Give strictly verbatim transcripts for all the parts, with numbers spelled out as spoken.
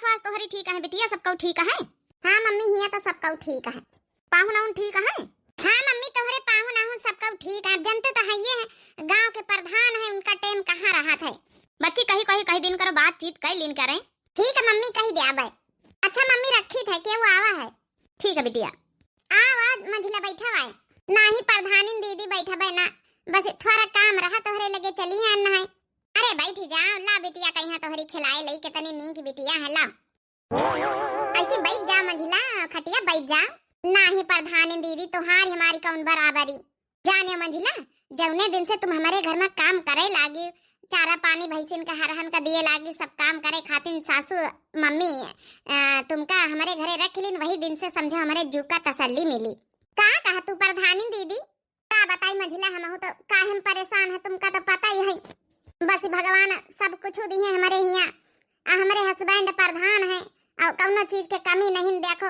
पास तोहरी ठीक है बिटिया, सबकउ ठीक है? हाँ मम्मी, हियाँ तो सबकउ ठीक है। पाहुन आहुन ठीक है? हाँ मम्मी, तोहरे पाहुन आहुन सबकउ ठीक है। अब जनतू तो हइये है, गाँव के प्रधान है, उनका टेम कहाँ रहत है। बच्ची कही कही कही दिन करो, बातचीत कइ लीन करें। ठीक है मम्मी, कही द्याबे। अच्छा मम्मी, रखित है, केहू आवा है। ठीक है बिटिया। आवा मझिला, बैठा आए। नाही प्रधानिन दीदी, बैठबे ना, बस थोड़ा काम रहा, तोहरे लगे चली आन है। अरे बैठ जाओ, ला बिटिया, कहिया तोहरी खिलाए लई, कितनी नीक बिटिया है, ला। ऐसे बैठ जा मझिला, खटिया बैठ जा। नाही प्रधानिन दीदी, तोहार हमारी कौन बराबरी। जाने मझिला, जौने दिन से तुम हमरे घर में काम करे लागी, चारा पानी भैंसिन का हरहन का दिए लागी, सब काम करे खातिर सासू मम्मी, अ, तुमका हमरे घरे रख लीन, वही दिन से समझो हमरे जू का तसल्ली मिली। का कहा तू प्रधानिन दीदी? का बताई मझिला, हमहू तो काहे में परेशान है, तुमका तो पता ही है। बस भगवान सब कुछ दिए हमरे हियाँ, आ हमरे husband प्रधान है, और कौनो चीज के कमी नहीं। देखो,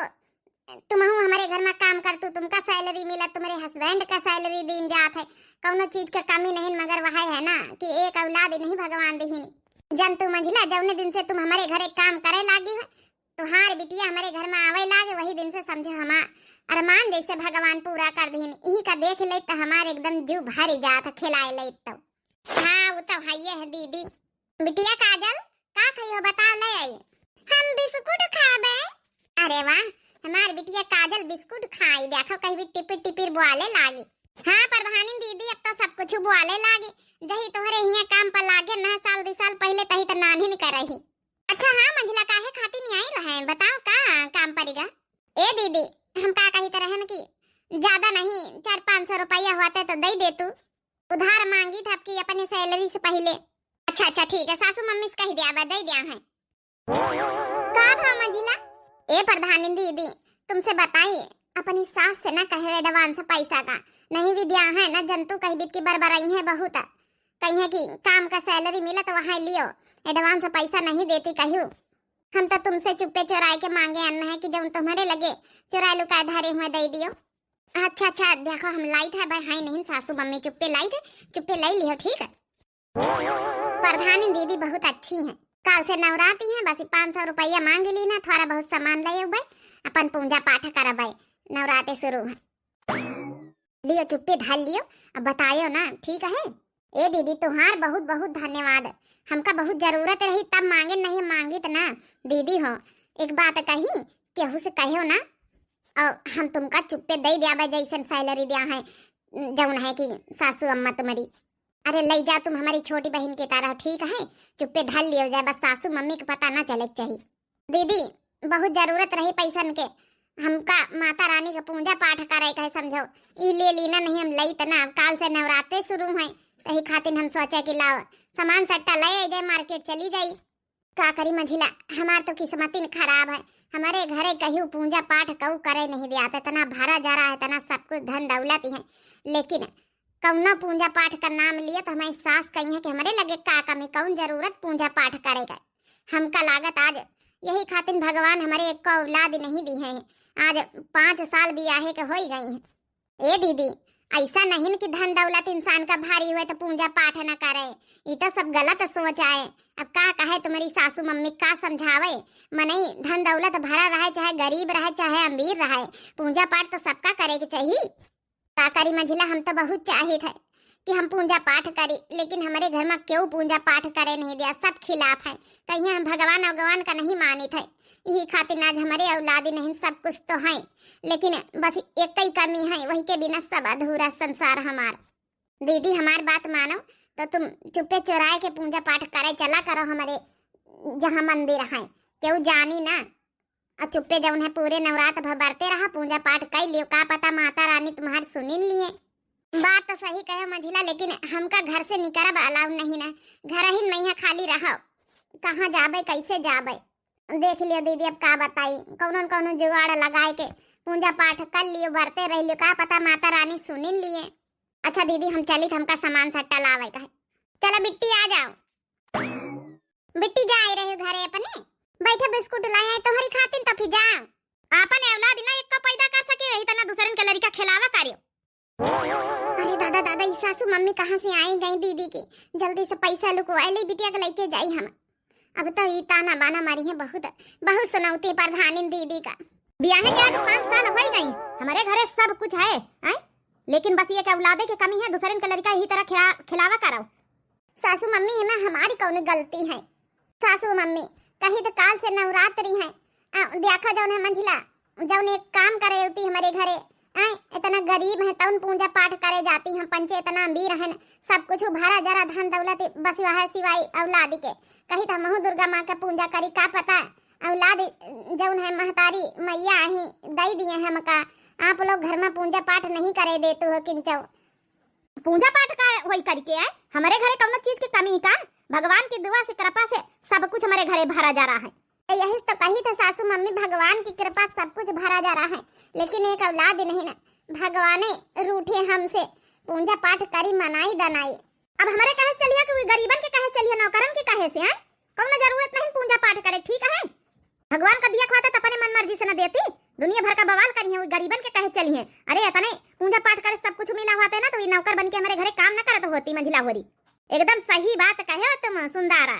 तुमहू हमरे घर में काम करतू, तुमका salary मिला, तुम्हरे husband का salary दीन जात है, कौनो चीज के कमी नहीं। मगर वह है ना कि एक औलाद नहीं भगवान दिहिन। जनतू मझिला, जौने दिन से तुम हमरे घरे काम करे लागी हो, तुहार बिटिया हमरे घर में आवे लागे, वही दिन से समझो हमार अरमान जैसे भगवान पूरा कर दिहिन। इही का देख ले तो हमार एकदम जू भर जात है, खिलाए ले तो। हाँ, वो तो हइये है दीदी। बिटिया काजल, का खइहो बताओ, ले आई। हम बिस्कुट खाबे। अरे वाह, हमार बिटिया काजल बिस्कुट खाई, देखो कहीं भी टिपिर टिपिर बोले लागी। हाँ प्रधानी दीदी, अब तो सब कुछ बोले लागी। जही तोहरे हियाँ काम पर लागे ना, साल दो साल पहले तही तो नान्ही नहीं करही। अच्छा हाँ मंझिला, काहे खातिर नहीं आई रहे, बताओ का काम परिगा? ए दीदी, हम का कही तो रहन कि ज्यादा नहीं, चार पाँच सौ रुपया होते तो दे दे तू। उधार मांगी था आपकी अपने salary से पहले। अच्छा अच्छा ठीक है, सासू मम्मी से कह दिया, अब दे दिया है। का भा मंझिला? ए प्रधानी दीदी, तुमसे बताई, अपनी सास से ना कहे advance पैसा का, नहीं भी दिया है ना, जनतू कह बीत की बरबराई है बहुत, कही है कि काम का salary मिला तो वहाँ लियो, advance पैसा नहीं देती कहू। हम तो तुमसे चुप्पे चोराए के मांगे अन्न है कि जब तुम्हारे लगे चोराए लुकाए धरे हुए दे दियो। अच्छा अच्छा, देखो हम लाइत है भाई, हाय नहीं सासू मम्मी, चुप्पे लाइत है, चुप्पे ले लियो, ठीक है। प्रधानी दीदी बहुत अच्छी हैं, काल से नवराती हैं, बस पाँच सौ रुपया मांग ली ना, थोड़ा बहुत सामान ले भाई, अपन पूजा पाठ करब भाई, नवराते शुरू है। लियो चुप्पे धर लियो, अब बतायो ना, ठीक है। ए दीदी, तुहार बहुत बहुत धन्यवाद, हमका बहुत जरूरत रही तब मांगे, नहीं मांगी त ना। दीदी हो, एक बात कही, केहू से कहो ना, और हम तुमका चुप्पे दे दिया बा, जैसन salary दिया है, जौन है कि सासू अम्मा तुम्हारी। अरे ले जा, तुम हमारी छोटी बहन की तरह, ठीक है, चुप्पे धर लियो जाए, बस सासू मम्मी के पता ना चले के चाहिए। दीदी, बहुत जरूरत रही पैसन के, हमका माता रानी के पूजा पाठ करे के है, समझो, ई ले लीना नहीं, हम लई तना, अब काल से नवरात्रे शुरू है, तही खातिर हम सोचे कि लाओ सामान सट्टा ले आई जाए, market चली जाई। का करी मंझिला, हमार तो किस्मतिन खराब है, हमारे घरे कहियो पूजा पाठ कऊ करे नहीं दिया, इतना भरा जरा है, इतना सब कुछ धन दौलत ही है, लेकिन कौनो पूजा पाठ का नाम लिए तो हमारी सास कही है कि हमारे लगे का कमी, कौन जरूरत पूजा पाठ करेगा। हमका लागत आज यही खातिर भगवान हमारे एक औलाद नहीं दी है। आज पाँच साल बियाहे के होई गई है। ए दीदी, ऐसा नहीं कि धन दौलत इंसान का भारी हुए तो पूजा पाठ न करे, ई तो सब गलत सोच आए। अब का कहे तुम्हारी सासू मम्मी का समझावे, मनई धन दौलत भरा रहे चाहे गरीब रहे चाहे अमीर रहे, पूजा पाठ तो सबका करे के चाहिए। का करी मंझिला, हम तो बहुत चाहित है कि हम पूजा पाठ करी, लेकिन हमारे घर में केहू पूजा पाठ करे नहीं दिया, सब खिलाफ है, कहिए हम भगवान भगवान का नहीं मानित है। यही खातिर आज हमारे औलादी नहीं, सब कुछ तो है, लेकिन बस एक ही कमी है, वही के बिना सब अधूरा संसार हमार। दीदी हमार बात मानो, तो तुम चुप्पे चोराए के पूजा पाठ करे चला करो हमारे जहाँ मंदिर है, केहू जानी ना। आ चुप्पे जौन है पूरे नवरात भर बरते रहा, पूजा पाठ कर लियो, का पता माता रानी तुम्हार सुनिन लिए। बात तो सही कहे मंझिला, लेकिन हमका घर से निकलब allow नहीं ना, घर ही में यहाँ खाली रहो, कहाँ जाबे कैसे जाबे। देख लियो दीदी, अब का बताई, कौनो न कौनो जुगाड़ लगाए के पूजा पाठ कर लियो, बरते रह लियो, का पता माता रानी सुनिन लिए। अच्छा दीदी हम चली, तो हमका सामान सट्टा लावे का है। चलो बिट्टी आ जाओ। बिट्टी जाए रहे घरे अपने, बैठे बिस्कुट लाए आए तोहरी खातिन, तो फिर जा। आपन औलाद ना एक का पैदा कर सके रही, तना दूसरन के लड़का खिलावा कार्यो। अरे दादा दादा, ई सासू मम्मी कहाँ से आई गई दीदी की? जल्दी से पैसा लुकवाए ले बिटिया के लेके जाई हम। अब तो ई ताना बाना मारी है बहुत, बहुत सुनौती प्रधानिन दीदी का। बियाहे के आज पाँच साल होइ गई, हमरे घरे सब कुछ है, हैं? लेकिन बस ये के औलादे के कमी है, दूसरन के लड़का यही तरह खिला-, खिलावा करो। सासू मम्मी, एमे हमारी कौन गलती है? सासू मम्मी, कही तो काल से नवरात्रि है, आ, देखा जौन है मंझिला, जौन एक काम करे होती हमरे घरे, आय, इतना गरीब है तौन पूजा पाठ करे जाती हम पंचे, इतना अमीर है, सब कुछ भरा जरा धन दौलत बस वह सिवाय औलाद के। कही तो हमहू दुर्गा माँ के पूजा करी, का पता औलाद जौन है महतारी मैया ही दई दिए हमका, आप लोग घर में पूजा पाठ नहीं करे देतु हो किंचौ। पूजा पाठ का होई करके है? हमरे घरे कौनो चीज की कमी का? भगवान की दुआ से, कृपा से सब कुछ हमरे घरे भरा जा रहा है। यही तो कही था सासू मम्मी, भगवान की कृपा सब कुछ भरा जा रहा है, लेकिन एक औलाद नहीं ना, भगवाने रूठे हमसे, पूजा पाठ करी मनाई दनाई। अब हमरे कहे से चलिए कि वो गरीबन के कहे से चलिए, नौकरन के कहे से, हैं? कौनो जरूरत नहीं पूजा पाठ करे, ठीक है? भगवान का दिया खुआता तो अपने मन मर्जी से न देती, दुनिया भर का बवाल करी है, वो गरीबन के कहे चली है। अरे इतने पूजा पाठ करे सब कुछ मिला हुआ था ना, तो ये नौकर बन के हमरे घरे काम न करत होती मंझिला होरी। एकदम सही बात कहे हो तुम सुंदारा।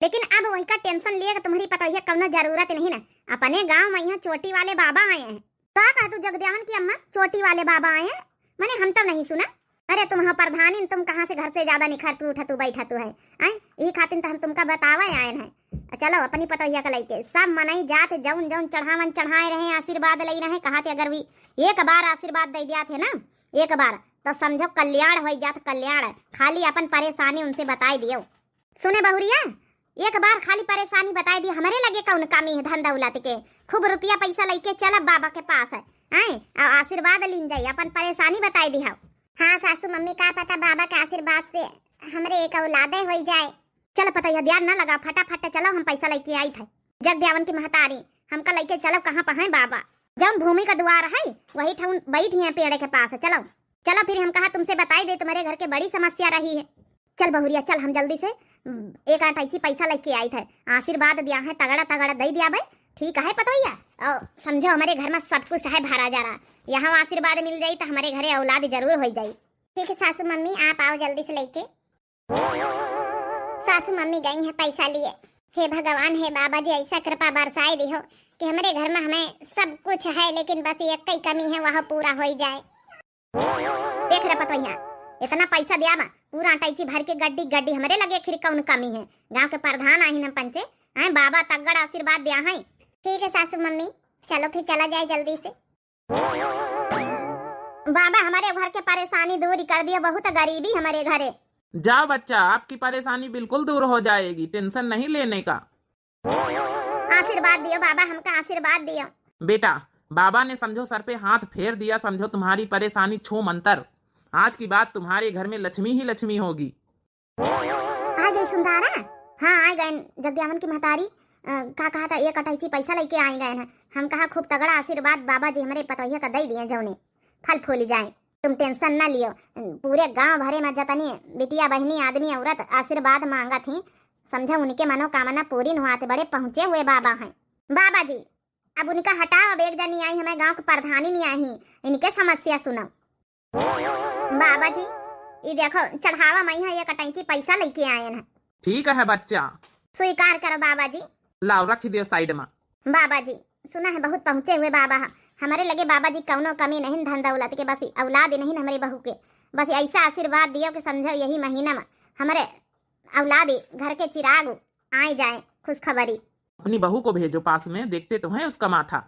लेकिन अब वही का टेंशन लिए तुम्हारी पता है कौनो जरूरत नहीं ना। अपने गांव में यहाँ चोटी वाले बाबा आए हैं। का कहा तू जगद्यावन की अम्मा, चोटी वाले बाबा आए हैं? मने हम तो नहीं सुना। अरे तुम हो प्रधानी, तुम कहाँ से घर से ज्यादा निखर तू उठा तू बैठा तू है, आय? यही खातिर तो हम तुमका बतावे आए हैं। चलो अपनी पतोहिया का लइके सब मनई जात जौन जौन चढ़ावन चढ़ाए रहे, आशीर्वाद लई रहे, कहा थे अगर भी एक बार आशीर्वाद दे दिया थे ना, एक बार तो समझो कल्याण हो जात कल्याण। खाली अपन परेशानी उनसे बताई दियो। सुने बहुरिया, एक बार खाली परेशानी बताई दी, हमरे लगे कौन कमी है धन दौलत के, खूब रुपया पैसा लइके चलब बाबा के पास है, आए और आशीर्वाद लीन जाई, अपन परेशानी बताई दी। हाँ सासू मम्मी, का पता बाबा के आशीर्वाद से हमरे एक औलादे हो जाए। चल पतैया ध्यान ना लगा, फटाफट चलो हम पैसा लइके आई थे। जगद्यावन की महतारी, हमका लइके चलो कहाँ पर हैं बाबा? जौन भूमि का द्वार है वही ठौन बैठी हैं पेड़ के पास, चलो। चलो फिर हम कहा तुमसे बताई दे, तुम्हारे घर के बड़ी समस्या रही है। चल बहुरिया चल, हम जल्दी से, उम, एक अटैची पैसा लइके आई थे, आशीर्वाद दिया है तगड़ा तगड़ा दे दिया भाई, ठीक है पतोहिया? और समझो हमरे घर में सब कुछ है भरा जा रहा, यहाँ आशीर्वाद मिल जाई तो हमरे घरे औलाद जरूर हो जाई। ठीक है सासू मम्मी, आप आओ जल्दी से लइके। सासू मम्मी गई हैं पैसा लिए। हे भगवान, हे बाबा जी, ऐसा कृपा बरसाए दिहो कि हमरे घर में हमें सब कुछ है, लेकिन बस एक ही कमी है, वह पूरा हो ही जाए। देख रे पतोहिया, इतना पैसा दिया बा, पूरा अटैची भर के गड्डी गड्डी, हमरे लगे खिर कौन कमी है? गांव के प्रधान आहिन हम पंचे, हैं बाबा तगड़ आशीर्वाद दिया है। ठीक है सासू मम्मी, चलो फिर चला जाए जल्दी से। बाबा, हमारे घर के परेशानी दूर कर दियो, बहुत गरीबी हमारे घरे। जाओ बच्चा, आपकी परेशानी बिल्कुल दूर हो जाएगी, टेंशन नहीं लेने का। आशीर्वाद दियो बाबा, हमका आशीर्वाद दियो। बेटा, बाबा ने समझो सर पे हाथ फेर दिया, समझो तुम्हारी परेशानी छू मंतर। आज की बाद तुम्हारे घर में लक्ष्मी ही लक्ष्मी होगी। आ गई सुंदारा? हाँ, आ गए जगद्यावन की महतारी। अ, का कहा था, एक अटैची पैसा लेके आई गए हैं। हम कहा खूब तगड़ा आशीर्वाद बाबा जी हमरे पतोहिया का दे दिए, जौने फल फूल जाए। तुम टेंशन ना लियो, पूरे गांव भरे में जतनी बिटिया बहनी आदमी औरत आशीर्वाद मांगत ही, समझो उनके मनोकामना पूरी हुआ थे, बड़े पहुँचे हुए बाबा हैं। बाबा जी, अब उनका हटाओ, अब एक जनी आई हमें गांव के प्रधानी नहीं आई, इनके समस्या सुनो। बाबा जी, ई देखो चढ़ावा में यहाँ एक अटैची पैसा लेके आए हैं। ठीक है बच्चा। स्वीकार करो बाबा जी। लाओ रख दियो साइड में। बाबा जी, सुना है बहुत पहुँचे हुए बाबा हैं। हमारे लगे बाबा जी कौनो कमी नहीं धन दौलत के, बस औलाद नहीं हमारे बहू के, बस ऐसा आशीर्वाद दियो कि समझो यही महीना में हमारे औलाद घर के चिराग आए जाए खुशखबरी। अपनी बहू को भेजो पास में, देखते तो हैं उसका माथा।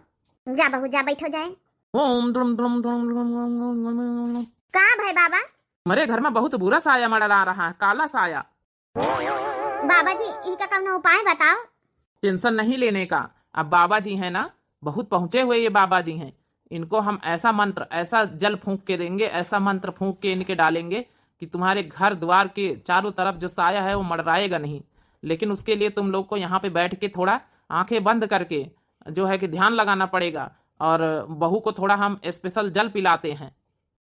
जा बहू जा, बैठो जाए। ओम द्रुम द्रुम द्रुम द्रुम द्रुम द्रुम द्रुम। का भाई बाबा? हमारे घर में बहुत बुरा साया मंडरा रहा है, काला साया। बाबा जी, इनका कौनो उपाय बताओ। टेंशन नहीं लेने का, अब बाबा जी हैं ना, बहुत पहुँचे हुए ये बाबा जी हैं। इनको हम ऐसा मंत्र, ऐसा जल फूंक के देंगे, ऐसा मंत्र फूंक के इनके डालेंगे कि तुम्हारे घर द्वार के चारों तरफ जो साया है वो मंडराएगा नहीं। लेकिन उसके लिए तुम लोग को यहाँ पे बैठ के थोड़ा आंखें बंद करके जो है कि ध्यान लगाना पड़ेगा और बहू को थोड़ा हम स्पेशल जल पिलाते हैं।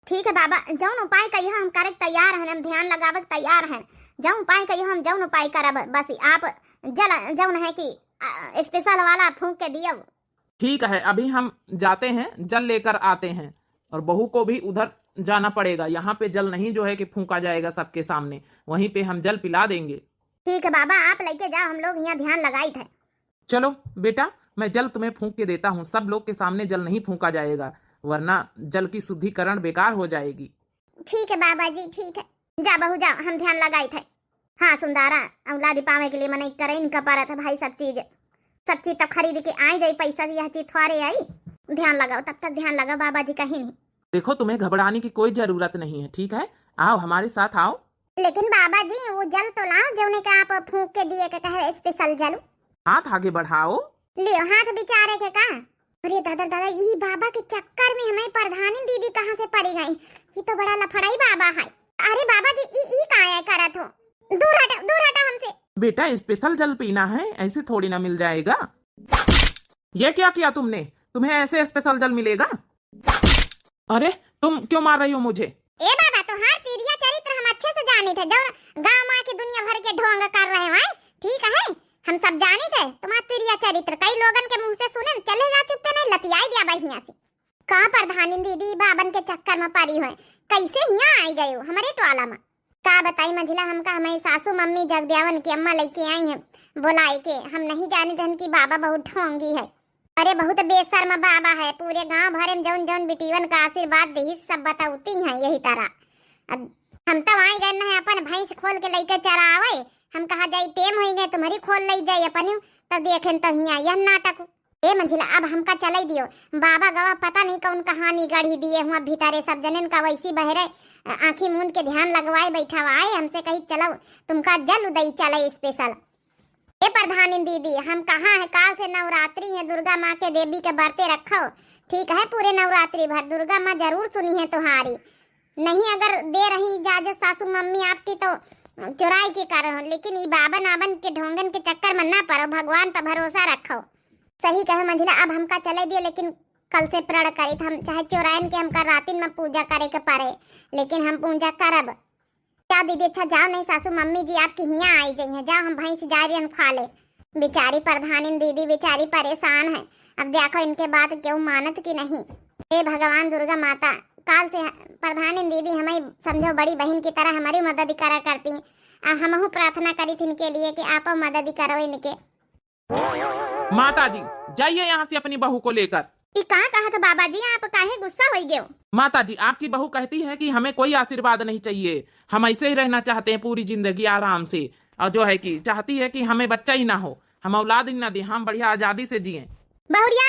ठीक है बाबा, जौन उपाय कहियो हम करे तैयार हैं, हम ध्यान लगावे तैयार हैं। जौन उपाय कहियो हम जौन उपाय करब, बस आप जल जौन है कि, आ, स्पेशल वाला फूंक के दियो। ठीक है, अभी हम जाते हैं, जल लेकर आते हैं। और बहू को भी उधर जाना पड़ेगा, यहाँ पे जल नहीं जो है कि फूंका जाएगा सबके सामने, वहीं पे हम जल पिला देंगे। ठीक है बाबा, आप लइके जाओ, हम लोग हियाँ ध्यान लगाइत है। चलो बेटा, मैं जल तुम्हें फूंक के देता हूँ। सब लोग के सामने जल नहीं फूंका जाएगा, वरना जल की शुद्धिकरण बेकार हो जाएगी। ठीक है बाबा जी, ठीक है। जा बहू जाओ, हम ध्यान लगाइत है। हाँ सुंदारा, औलादी पावे के लिए मनई करे इनका परत है भाई, सब चीज, सब चीज तो खरीद के आइ जाई, पैसा से यह चीज थोड़े आई। ध्यान लगाओ, तब तक ध्यान लगाओ, बाबा जी कहीं नहीं। देखो, तुम्हें घबराने की कोई जरूरत नहीं है, ठीक है? आओ, हमारे साथ आओ। लेकिन बाबा जी, वो जल तो लाओ, जौने का आप फूंक के दिए के कहे, special जल। हाथ आगे बढ़ाओ। लियो, हाथ बिचारे के का? अरे दादा, दादा, ई बाबा के चक्कर में हमें प्रधानी दीदी कहाँ से पड़ी गई? ये तो बड़ा लफड़ाई बाबा है। अरे बाबा जी, ई, ई काहे करत हो? दूर हटो, दूर हटो हमसे। बेटा, special जल पीना है, ऐसे थोड़ी ना मिल जाएगा। ये क्या किया तुमने? तुम्हें ऐसे special जल मिलेगा? अरे, तुम क्यों मार रही हो मुझे? ए बाबा, तोहार तिरिया चरित्र हम अच्छे से जानी थे, जौन गाँव में आके दुनिया भर के ढोंग कर रहे हो, हैं? ठीक है, हम सब जानी थे तुम्हार तिरिया चरित्र, कई लोगन के मुंह से सुने, चले जा चुप्पे नहीं, लतियाई दिया बहिया से। का प्रधानी दीदी, बाबन के चक्कर में पड़ी हो, कैसे हियाँ आई गए हो हमरे टोला में? का बताई मंझिला, हमका हमारी सासू मम्मी जगद्यावन की अम्मा लइके आई हैं बोलाए के। हम नहीं जानी रहन कि बाबा बहुत ढोंगी है। अरे बहुत बेशर्म बाबा है, पूरे गांव भरे में जौन जौन बिटीवन का आशीर्वाद दी सब बतौती हैं यही तरह। अब हम तो आई गए ना अपन भैंस खोल के लइके चरावे, हम कहा जाई टेम होई गए तुम्हारी खोल लई जाई अपनी, तो देखें तो हियाँ यह नाटक। ए मंझिला, अब हमका चलई दियो। बाबा गवा पता नहीं कौन कहानी गढ़ी दिए हुआ भीतरे, सब जनन का वैसी बहरे, अ, आँखी मूंद के ध्यान लगवाए बैठा हुआ है। हमसे कही चलो तुमका जल उदई चले special। ए प्रधानी दीदी, हम कहाँ है, काल से नवरात्रि है, दुर्गा माँ के देवी के बरते रखो, ठीक है? पूरे नवरात्रि भर दुर्गा माँ जरूर सुनी है तुम्हारी। नहीं अगर दे रही इजाजत सासू मम्मी आपकी तो चुराई के कर हो, लेकिन ई बाबन आबन के ढोंगन के चक्कर में ना पड़ो, भगवान पर भरोसा रखो। सही कहे मंझिला, अब हमका चले दियो, लेकिन कल से प्रण करित हम चाहे चोराइन के हमका रातिन में पूजा करे के पड़े, लेकिन हम पूजा करब। क्या दीदी, अच्छा जाओ, नहीं सासू मम्मी जी आपकी हियाँ आई जाई हैं, जाओ हम भैंस जा रही हम खा ले। बेचारी प्रधानिन दीदी बेचारी परेशान है, अब देखो इनके बात क्यों मानत की नहीं। हे भगवान दुर्गा माता, काल से प्रधानिन दीदी हमें समझो बड़ी बहन की तरह हमारी मदद करा करती, आ हमहू प्रार्थना करित इनके लिए कि आप मदद करो इनके। माता जी, जाइए यहाँ से अपनी बहू को लेकर। ई का कहत बाबा जी, आप काहे गुस्सा होई गयो? माता जी, आपकी बहू कहती है कि हमें कोई आशीर्वाद नहीं चाहिए, हम ऐसे ही रहना चाहते हैं पूरी जिंदगी आराम से, और जो है कि चाहती है कि हमें बच्चा ही ना हो, हम औलाद ही ना दे, हम बढ़िया आजादी से जिएं। बहुरिया,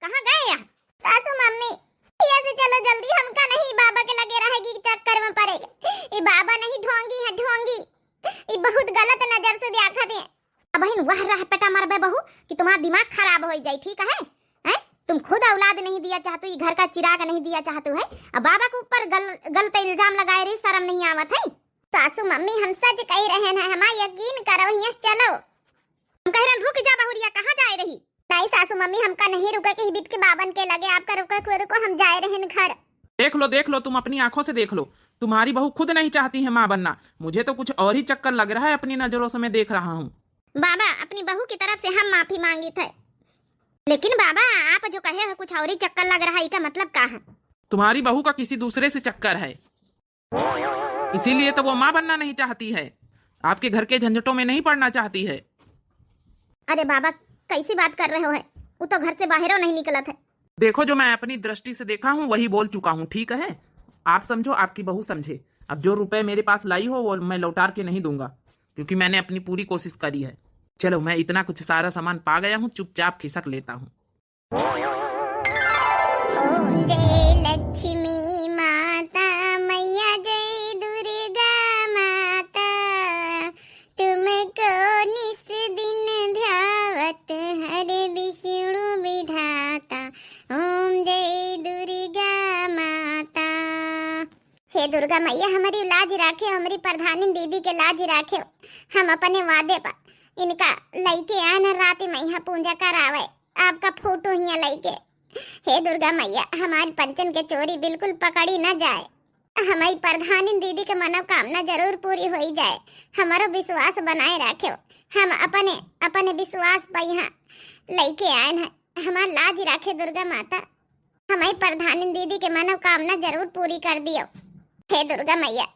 कहाँ गए या? सासू मम्मी, यहाँ से चलो जल्दी, हमका नहीं बाबा के लगे रहेगी चक्कर में पड़ेगा। ये बाबा नहीं ढोंगी है, ढोंगी। ये बहुत गलत नजर से देखत है। अब बहिन वह रह पेटा मरबे बहू कि तुम्हारा दिमाग खराब हो जाए, ठीक है? हैं? तुम खुद औलाद नहीं दिया चाहतू, ये घर का चिराग नहीं दिया चाहतू है, अब बाबा के ऊपर गल-, गलत इल्जाम लगाए रही, शर्म नहीं आवत है? सासू मम्मी हम सच कह रहे हैं, हमारा यकीन करो, यहाँ से चलो। हम कह रहे हैं, रुक जा बहुरिया, कहाँ जाए रही? नहीं सासू मम्मी, हमका नहीं रुके के हिबित के बाबन के लगे, आपका रुके को रुको, हम जाए रहे हैं घर। देख लो, देख लो, तुम अपनी आंखों से देख लो, तुम्हारी बहू खुद नहीं चाहती है माँ बनना। मुझे तो कुछ और ही चक्कर लग रहा है अपनी नजरों से मैं देख रहा हूँ। बाबा, अपनी बहू की तरफ से हम माफी मांगी थे, लेकिन बाबा आप जो कहे हो कुछ और ही चक्कर लग रहा है, इसका मतलब का है? तुम्हारी बहू का किसी दूसरे से चक्कर है, इसीलिए तो वो माँ बनना नहीं चाहती है, आपके घर के झंझटों में नहीं पड़ना चाहती है। अरे बाबा, कैसी बात कर रहे हो है? वो तो घर से बाहरों नहीं निकलत है। देखो, जो मैं अपनी दृष्टि से देखा हूँ, वही बोल चुका हूँ, ठीक है? आप समझो, आपकी बहू समझे। अब जो रुपए मेरे पास लाई हो, वो मैं लौटार के नहीं दूंगा, क्योंकि मैंने अपनी पूरी कोशिश करी है। चलो, मैं इतना कुछ सारा सामान पा गया हूँ, चुपचाप खिसक लेता हूँ। ओम जय लक्ष्मी माता, मैया जय दुर्गा माता, तुमको निस दिन ध्यावत हर विष्णु विधाता। ओम जय दुर्गा माता। हे दुर्गा मैया, हमारी लाज राखे, हमारी प्रधानी दीदी के लाज राखे। हम अपने वादे पर इनका लइके आन रात में यहाँ पूजा करावे, आपका फोटो हियाँ लइके। हे दुर्गा मैया, हमारे पंचन के चोरी बिल्कुल पकड़ी न जाए, हमारी प्रधानी दीदी के मनोकामना जरूर पूरी होई जाए। हमारो विश्वास बनाए रखो, हम अपने, अपने विश्वास पर यहाँ लइके आए हैं। हमार लाज राखे दुर्गा माता, हमारी प्रधानी दीदी के मनोकामना जरूर पूरी कर दियो। हे दुर्गा मैया,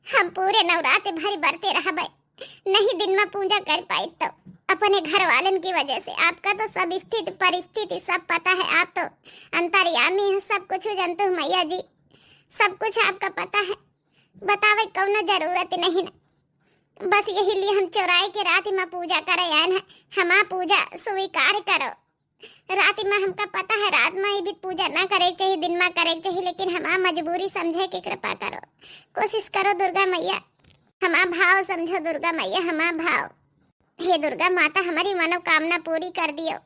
हम पूरे नवरात्र भर बरते रहबे, नहीं दिन मा पूजा कर पाई तो अपने घर वालन की वजह से। आपका तो सब स्थिति परिस्थिति सब पता है, आप तो अंतर्यामी है, सब कुछ जानते हो मैया जी, सब कुछ आपका पता है, बतावे कौनो जरूरत नहीं ना। बस यही लिए हम चौराहे के रात मा पूजा करे आयन है, हमार पूजा स्वीकार करो। रात मा हमका पता है, रात मा ये भी पूजा ना करे के चाहिए, दिन मा करे के चाहिए, लेकिन हमार मजबूरी समझे के कृपा करो, कोशिश करो दुर्गा मैया, हमार भाव समझो दुर्गा मैया, हमार भाव। हे दुर्गा माता, हमारी मनोकामना पूरी कर दियो।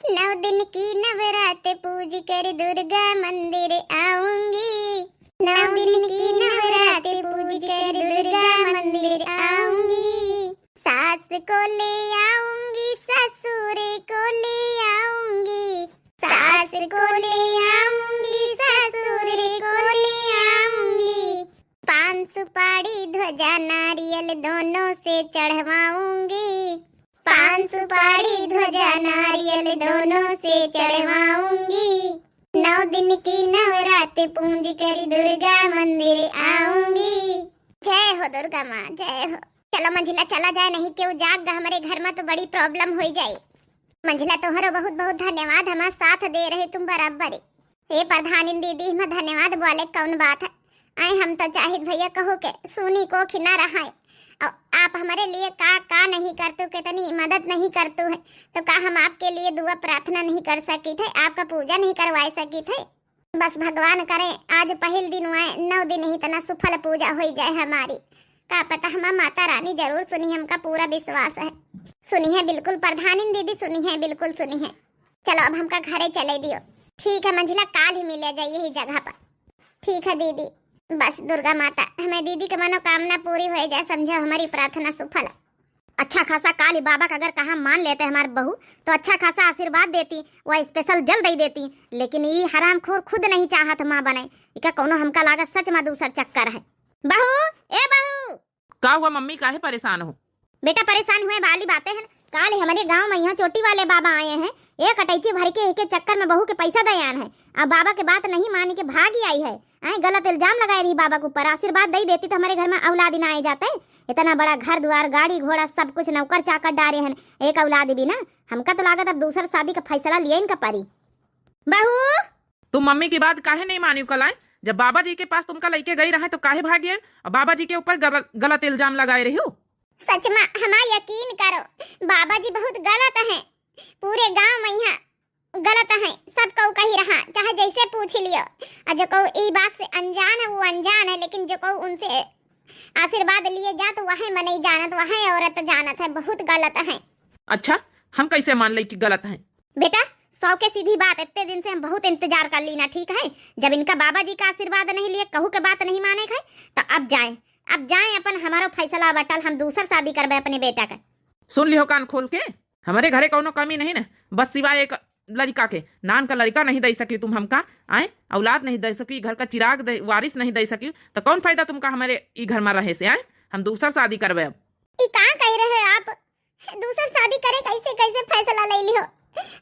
नौ दिन की नवरात पूज कर दुर्गा मंदिर आऊंगी। नौ दिन की नवरात पूज कर दुर्गा मंदिर आऊंगी। सास को ले आऊंगी, ससुर को ले आऊंगी। सास को ले आऊंगी, ससुर को ले आऊंगी। पान सुपारी ध्वजा नारियल दोनों से चढ़वाऊंगी। पान सुपारी ध्वजा नारियल दोनों से चढ़वाऊंगी। नौ दिन की नवरात पूज कर दुर्गा मंदिर आऊंगी। जय हो दुर्गा माँ, जय हो। चलो मंझिला, चला जाए, नहीं केहू जाग गा हमरे घर मा तो बड़ी problem होई जाई। मंझिला, तोहरो बहुत बहुत धन्यवाद, हमार साथ दे रहे तुम बराबर। हे प्रधानिन दीदी, हमार धन्यवाद बोले कौन बात है? आए हम तो चाहित भैया कहू के सुनी को खिना रहा है। और आप हमारे लिए का का नहीं करतू, कितनी मदद नहीं करतू है, तो का हम आपके लिए दुआ प्रार्थना नहीं कर सकित है, आपका पूजा नहीं करवा सकित है? बस भगवान करे आज पहिल दिन हुआ है, नौ दिन ही इतना सुफल पूजा होई जाए हमारी। का पता हमार माता रानी जरूर सुनी, हमका पूरा विश्वास है। सुनी है बिल्कुल प्रधानिन दीदी, सुनी है, बिल्कुल सुनी है। चलो अब हमका घरे चले दियो। ठीक है मंझिला, काल ही मिले जाए यही जगह पर। ठीक है दीदी। बस दुर्गा माता हमें दीदी के मनोकामना पूरी होए जाए, समझो हमारी प्रार्थना सुफल। अच्छा खासा काली बाबा का अगर कहा मान लेते हमार बहू तो अच्छा खासा आशीर्वाद देती, वह special जल दे देती, लेकिन ई हरामखोर खुद नहीं चाहत माँ बने। इका कौनो हमका लागत सच मा दूसर चक्कर है। बहू, ए बहू। का हुआ मम्मी, काहे परेशान हो? बेटा परेशान हुए वाली बातें हैं। काल हमारे गांव मा यहाँ चोटी वाले बाबा आए हैं, एक अटैची भर के एक चक्कर मा बहू के पैसा दे आन है। अब बाबा के बात नहीं मान के भागी आई है। आए गलत इल्जाम लगाए रही बाबा के ऊपर। आशीर्वाद दे देती तो हमारे घर मा औलाद ना आए जाते। इतना बड़ा घर द्वार, गाड़ी घोड़ा, सब कुछ नौकर चाकर डारे हैं, एक औलाद भी ना। हमका तो लागत अब दूसर शादी का फैसला लिए इनका परी। बहू। तुम मम्मी की बात काहे नहीं मानी कल आए? जब बाबा जी के पास तुमका लेके गई रहे तो काहे भागी है और बाबा जी के ऊपर गलत, गलत इल्जाम लगाए रही हो? सच मा हमार यकीन करो, बाबा जी बहुत गलत हैं। पूरे गांव मा यहाँ गलत हैं, सब कऊ कही रहा, चाहे जैसे पूछ लियो। और जो कऊ ई बात से अनजान है वो अनजान है, लेकिन जो कऊ उनसे आशीर्वाद लिए जात वह मनई जानत, वह औरत जानत है, बहुत गलत हैं। अच्छा, हम कैसे मान ले कि गलत हैं? बेटा, सौ के सीधी बात, इतने दिन से हम बहुत इंतजार कर ली ना, ठीक है? जब इनका बाबा जी का आशीर्वाद नहीं लिए, कहू के बात नहीं माने है, तो अब जाए, अब जाए, अपन हमारो फैसला बटल, हम दूसर शादी करबे अपने बेटा का। सुन लिहो कान खोल के, हमारे घरे कौनो कमी नहीं ना, बस सिवाय एक लड़का के, नान का लड़का नहीं दे सकी तुम हमका, आए औलाद नहीं दे सकी, घर का चिराग दे, वारिस नहीं दे सकी, तो कौन फायदा तुमका हमारे ई घर मा रहे से, आए हम दूसर शादी करबे अब। ई का कह रहे हो आप? दूसर शादी करे कैसे, कैसे फैसला ले लिहो?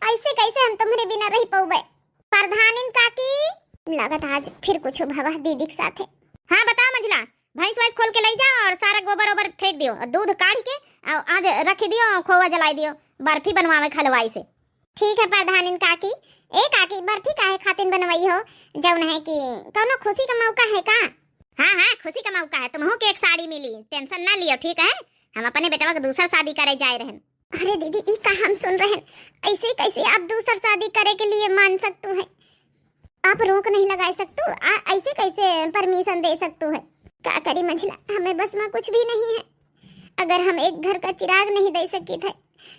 ऐसे कैसे हम तुम्हरे बिना रह पउबे? प्रधानिन काकी, लागत आज फिर कुछ भवा दीदी के साथे। हाँ, बताओ मंझिला, भैंस वैंस खोल के ले जाओ और सारा गोबर ओबर फेंक दियो और दूध काढ़ के और आज रख दियो और खोवा जलाई दियो, बर्फी बनवावे खलवाई से। ठीक है प्रधानिन काकी। ए काकी, बर्फी काहे खातिन बनवाई हो? जौन है कि कौनो खुशी का मौका है का? हाँ, हाँ, खुशी का मौका है, तुमहू के एक साड़ी मिली, tension ना लियो, ठीक है? हम अपने बेटवा के दूसर शादी करे जाए रहन। अरे दीदी, ई का हम सुन रहन? ऐसे कैसे आप दूसर शादी करे के लिए मान सकतू हैं? आप रोक नहीं लगा सकतू? आ, ऐसे कैसे permission दे सकतू है? का करी मंझिला, हमें बस मा कुछ भी नहीं है। अगर हम एक घर का चिराग नहीं दे सकी थे,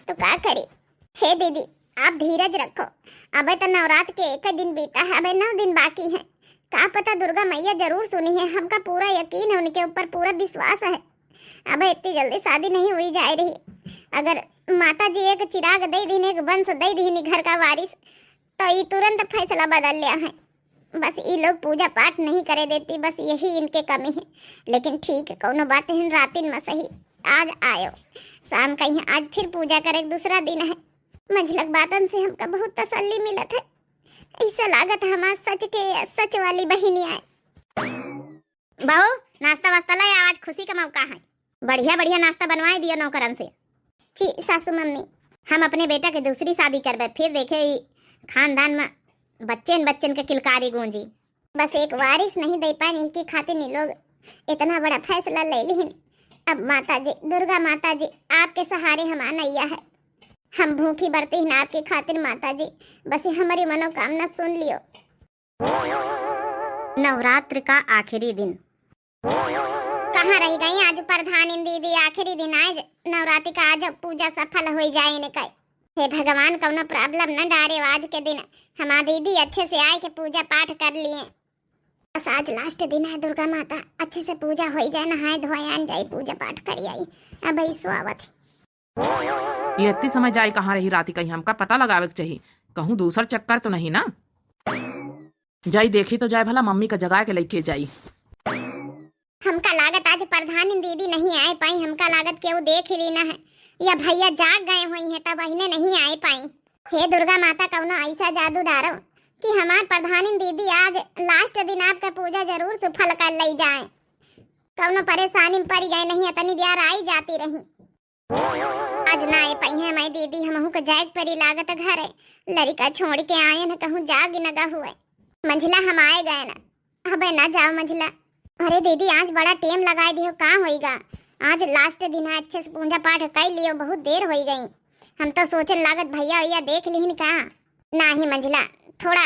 तो का करी? हे दीदी, आप धीरज रखो, अबे तो नवरात के एक दिन बीता है, अबे नौ दिन बाकी है। का पता दुर्गा मैया जरूर सुनी है, हमका पूरा यकीन है, उनके ऊपर पूरा विश्वास है। अबे इतनी जल्दी शादी नहीं हुई जाए रही। अगर माता जी एक चिराग दे दीन, एक वंश दे दीन घर का वारिस, तो ई तुरंत फैसला बदल लिया है। बस ई लोग पूजा पाठ नहीं करे देती, बस यही इनके कमी है। लेकिन ठीक है, कौनो बात नहीं, रातिन मा सही, आज आयो, शाम का यहाँ आज फिर पूजा करे, दूसरा दिन है। मंझिला के बातन से हमका बहुत तसल्ली मिलत है। ऐसा लागत हमार सच के सच वाली बहिनी आए। बहू, नाश्ता वास्ता लाई, आज खुशी का मौका है। बढ़िया बढ़िया नाश्ता बनवाए दियो नौकरन से। छी सासू मम्मी, हम अपने बेटा के दूसरी शादी करबे, फिर देखे ई खानदान में बच्चन बच्चन के किलकारी गूंजी। बस एक वारिस नहीं दे पाए, इनकी खातिर नी लोग इतना बड़ा फैसला ले लिहिन। अब माता जी, दुर्गा माता जी, आपके सहारे हमार नैया है। हम भूखी बरती हैं आपके खातिर माता जी, बस ये हमारी मनोकामना सुन लियो। नवरात्र का आखिरी दिन। कहाँ रह गई आज प्रधानिन दीदी? आखिरी दिन आज नवरात्रि का, आज पूजा सफल हो जाए इनका। हे भगवान, कौनो problem न डारे आज के दिन। हमार दीदी अच्छे से आए के पूजा पाठ कर लिए। बस आज last दिन है दुर्गा माता, अच्छे से पूजा हो जाए, नहाए धोए आन जाई, पूजा पाठ कर आई। अब आई स्वावत। ये इतनी समय जाए कहाँ रही राती, कहीं हमका पता लगावे के चाहिए, कहूँ दूसर चक्कर तो नहीं ना। जाई देखी तो जाए भला, मम्मी का जगा के लेके जाई। हमका लागत आज प्रधानिन दीदी नहीं आए पाई, हमका लागत केहू देख ही ली ना है, या भैया जाग गए हुई हैं तब अहिने नहीं आए पाई। हे दुर्गा माता, कौनो ऐसा जादू डारो कि हमार प्रधानिन दीदी आज last दिन आपका पूजा जरूर सुफल कर लई जाए। कौनो परेशानी में पड़ गए नहीं, इतनी देर आई जाती रही। आज ना आए पाई है माई दीदी, हमहू के जाए के परी लागत घरे। लड़िका छोड़ के आए न कहूँ जाग न गा हुए। मंझला हम आए गए न, अबे ना जाओ मंझला। अरे दीदी, आज बड़ा टेम लगाए दियो, का होइगा? आज last दिन है, अच्छे से पूजा पाठ कर लियो, बहुत देर होई गई। हम तो सोचन लागत भैया भैया देख लिहिन का। नाही मंझला, थोड़ा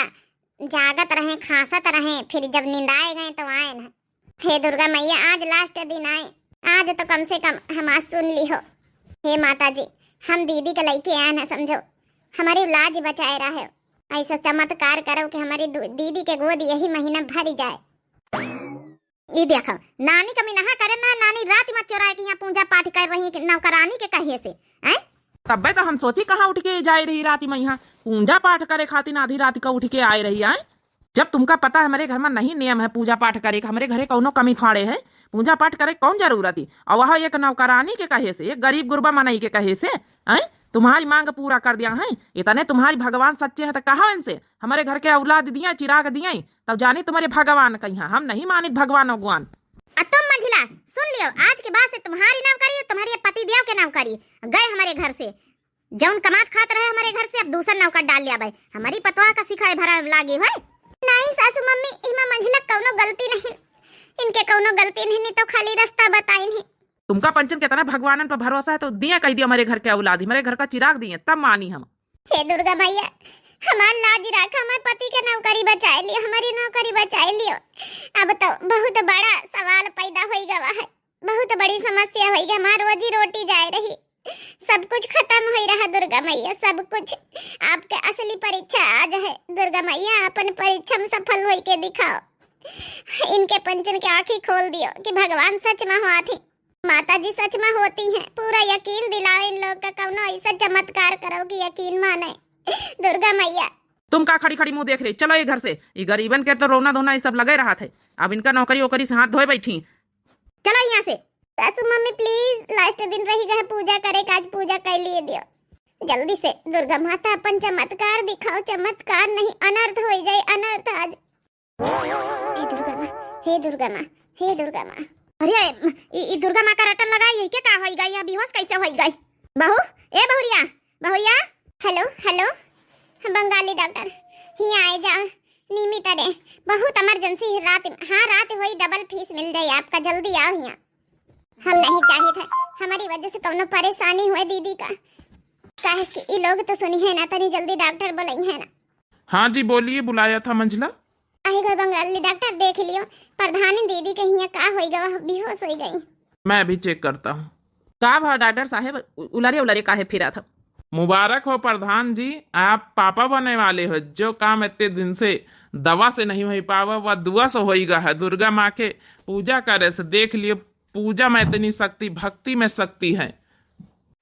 जागत रहे, खांसत रहे, फिर जब निंदाए गए तो आए न। हे दुर्गा मैया, आज last दिन आए, आज तो कम से कम हमार सुन ली हो। हे माता जी, हम दीदी के लइके आए न, समझो, हमारी लाज बचाए रहे। ऐसा चमत्कार करो कि हमारी दू-, दीदी के गोद यही महीना भर जाए। ई देखो, नानी कमी नहा करे ना, नानी रात में चोराए के यहाँ पूजा पाठ कर रही कि नौकरानी के कहे से, हैं? तब्बे तो हम सोची कहाँ उठ के जाए रही रात में यहाँ पूजा पाठ करे खातिर, आधी रात का उठ के आए रही, हैं? जब तुमका पता है हमारे घर में नहीं नियम है पूजा पाठ करे का, हमारे घरे कौनो कमी थोड़े है, पूजा पाठ करे कौन जरूरत है? और वह एक नौकरानी के कहे से, एक गरीब गुरबा मनई के कहे से, हैं? तुम्हारी मांग पूरा कर दिया है। इतने तुम्हारी भगवान सच्चे हैं तो कहो इनसे, हमारे घर के औलाद दिए, चिराग दिए, तब जानी तुम्हारे भगवान कहिया। हम नहीं मानित भगवान उगवान। आ तुम मंझला, सुन लियो, आज के बाद से तुम्हारी नौकरी, तुम्हारे पति देव के नौकरी गए हमारे घर से। जौन कमात खात रहे हमारे घर से, अब दूसर नौकर डाल लिया भाई। हमारी पतवा का सिखाए भरा लागी हुए। नहीं सासू मम्मी, इमा मंझला कौनो गलती नहीं, इनके कौनो गलती नहीं, नहीं तो खाली रास्ता बताइन ही। तुमका पंचन कितना भगवानन पर भरोसा है, तो दिए कह दियो हमारे घर के औलाद, हमारे घर का चिराग दिए, तब मानी हम। हे दुर्गा मैया, हमार लाज राख, हमार पति के नौकरी बचाए लियो, हमारी नौकरी बचाए लियो। अब तो बहुत बड़ा सवाल पैदा होई गवा है, बहुत बड़ी समस्या होई गई, हमार रोजी रोटी जाए रही, सब कुछ खत्म होई रहा दुर्गा मैया, सब कुछ। आपके असली परीक्षा आज है दुर्गा मैया, अपन परीक्षा में सफल होई के दिखाओ। इनके पंचन के आँखी खोल दियो कि भगवान सच में हुआ थी, माता जी सच में होती हैं। पूरा यकीन दिलाओ इन लोग का, कौनो ऐसा चमत्कार करो कि यकीन माने। दुर्गा मैया। तुम का खड़ी खड़ी मुंह देख रही, चलो ये घर से। ये गरीबन के तो रोना धोना ये सब लगे रहा थे, अब इनका नौकरी वोकरी से हाथ धोए बैठी। चलो यहाँ से। सासू मम्मी please, last दिन रही गए पूजा करे का, आज पूजा कर लिए दियो। जल्दी से दुर्गा माता अपन चमत्कार दिखाओ, चमत्कार नहीं अनर्थ हो जाए, अनर्थ आज। हे दुर्गा माँ, हे दुर्गा माँ, हे दुर्गा माँ। अरे, ई, ई दुर्गा माँ का रटन लगाई है, के का होई गई? यहाँ बेहोश कैसे होई गई? बहू, ए बहुरिया, बहुरिया। Hello, hello, बंगाली डॉक्टर, हियाँ आए जाओ, नीमी तरे, बहुत emergency है रात में। हाँ, रात होई, double fees मिल जाई आपका, जल्दी आओ हियाँ। हम नहीं चाहित है हमारी वजह से कौनो परेशानी हुए दीदी का, काहे कि ई लोग तो सुनी है ना, तनी जल्दी डॉक्टर बुलाई है ना। हाँ जी, बोलिए, बुलाया था मंझला। अहे गए बंगाली डॉक्टर, देख लियो, प्रधानी दीदी के हियाँ का होई गवा, बेहोश होई गई। मैं अभी check करता हूँ। का भा डॉक्टर साहेब, उ-, उलरे उलरे काहे फिरा था? मुबारक हो प्रधान जी, आप पापा बने वाले हो। जो काम इतने दिन से दवा से नहीं हो पावा, वह दुआ से होई गा है। दुर्गा माँ के पूजा करे से देख लियो, पूजा में इतनी शक्ति, भक्ति में शक्ति है।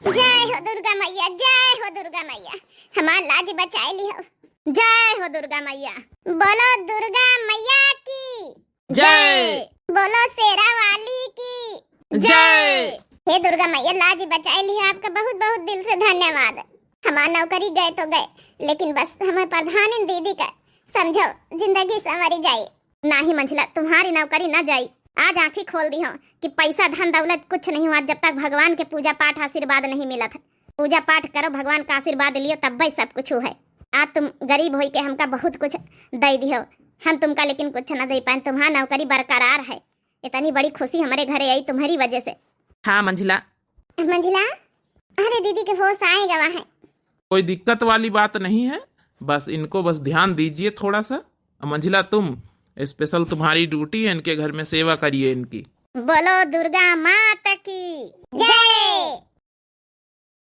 जय हो दुर्गा मैया, जय हो दुर्गा मैया, हमार लाज बचाए ली हो। जय हो दुर्गा मैया। बोलो दुर्गा मैया की जय। बोलो शेरा वाली की जय। हे दुर्गा मैया, लाज बचाए ली हो, आपका बहुत बहुत दिल से धन्यवाद। हमार नौकरी गए तो गए, लेकिन बस हमें प्रधानिन दीदी का समझो, जिंदगी संवरी जाए। नाही मंझला, तुम्हारी नौकरी ना जाई। आज आँखी खोल दिहो कि पैसा धन दौलत कुछ नहीं हुआ जब तक भगवान के पूजा पाठ आशीर्वाद नहीं मिलत है। पूजा पाठ करो, भगवान का आशीर्वाद लियो, तब भी सब कुछ है। आज तुम गरीब होई के हमका बहुत कुछ दे दिहो, हम तुमका लेकिन कुछ न दे पाए। तुम्हारा नौकरी बरकरार है। इतनी बड़ी खुशी हमारे घरे आई तुम्हारी वजह से। हाँ मंझिला। मंझिला, अरे दीदी के होश आए गवा है। कोई दिक्कत वाली बात नहीं है, बस इनको बस ध्यान दीजिए थोड़ा सा। मंझिला, तुम स्पेशल, तुम्हारी ड्यूटी है, इनके घर में सेवा करिए इनकी। बोलो दुर्गा माता की जय।